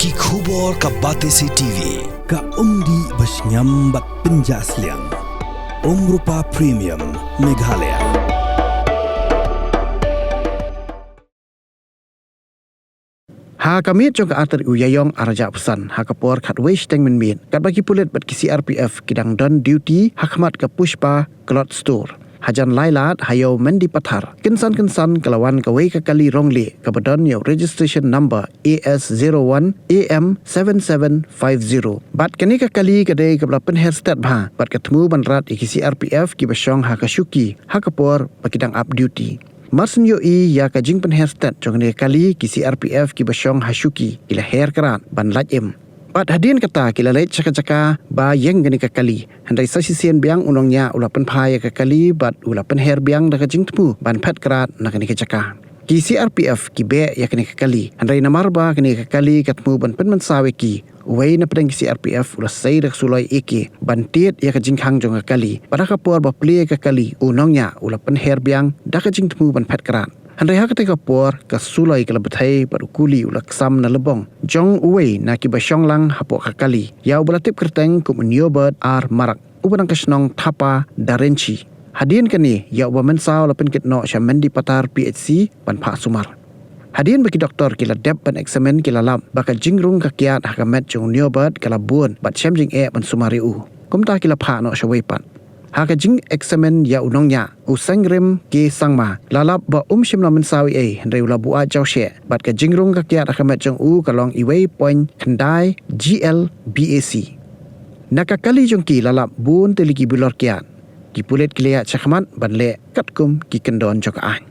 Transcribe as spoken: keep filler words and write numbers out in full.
Ki khubor ka Batesi T V, ka umdih ba shngiam bad pynjah sliang. Umrupa Premium, Meghalaya. Ha ka miet jong ka artylli u Ïaïong arhajar arphew san, ha ka por khatwei shiteng mynmiet, katba ki pulit bad ki C R P F ki dang don duty ha khmat ka Pushpa Cloth Store, hajan lai lad ha Ïew Mendipathar, kynsan kynsan ka la wan kawei ka kali rong lieh kaba don ïa u registration number A S zero one A M seven seven five zero. Bad kane ka kali ka dei kaba la pynher stet bha bad ka thmu ban rat ïa ki C R P F kiba shong ha ka shuki ha ka por ba ki dang ap duty. Mar shu ïohi ïa ka jingpynher stet jong kane ka kali, ki C R P F kiba shong ha shuki ki la her krad ban lait im. Bad hadien kata ki la leit sha ka jaka ba ïeng kane ka kali. Hynrei sa shisien biang u nongñiah u la pynphai ïa ka kali bad u la pynher biang da ka jingthmu ban phet krad na kane ka jaka. Ki C R P F ki beh ïa kane ka kali. Hynrei namar ba kane ka kali ka thmu ban pynmynsaw ïa ki, uwei na pdeng ki C R P F u la sei da ka suloi A K ban tied ïa ka jingkhang jong ka kali. Bad ha ka por ba plie ïa ka kali, u nongñiah u la pynher biang da ka jingthmu ban phet krad. Hynrei ha katei ka por ka suloi ka la bthei bad u kuli u la ksam na lynti jong uwei na kiba shong lang hapoh ka kali, ïa uba la tip kyrteng kum u Neobert R Marak, uba nang ka shnong Thapa Darenchi. Hadien kane, ïa uba mynsaw la pynkit noh sha Mendipathar P H C ban phah sumar. Hadien ba ki doktor ki la dep ban eksamin, ki la lap ba ka jingrung ka kiad ha ka met jong u Neobert ka la bun bad shem jingeh ban sumar ïa u. Kumta ki la phah noh shawei pat. Ha ka jingeksamin ïa u nongñiah, u Sengrim K Sangma, la lap ba um shym la mynsaw ei ei, hynrei u la buaid jaw sheh, bad ka jingrung ka kiad ha ka met jong u ka long uwei point khyndai G L B A C. Na ka kali jong ki la lap bun tylli ki bilor kiad. Ki pulit ki la ïaid shakhmat ban leh katkum ki kyndon jong ka aiñ.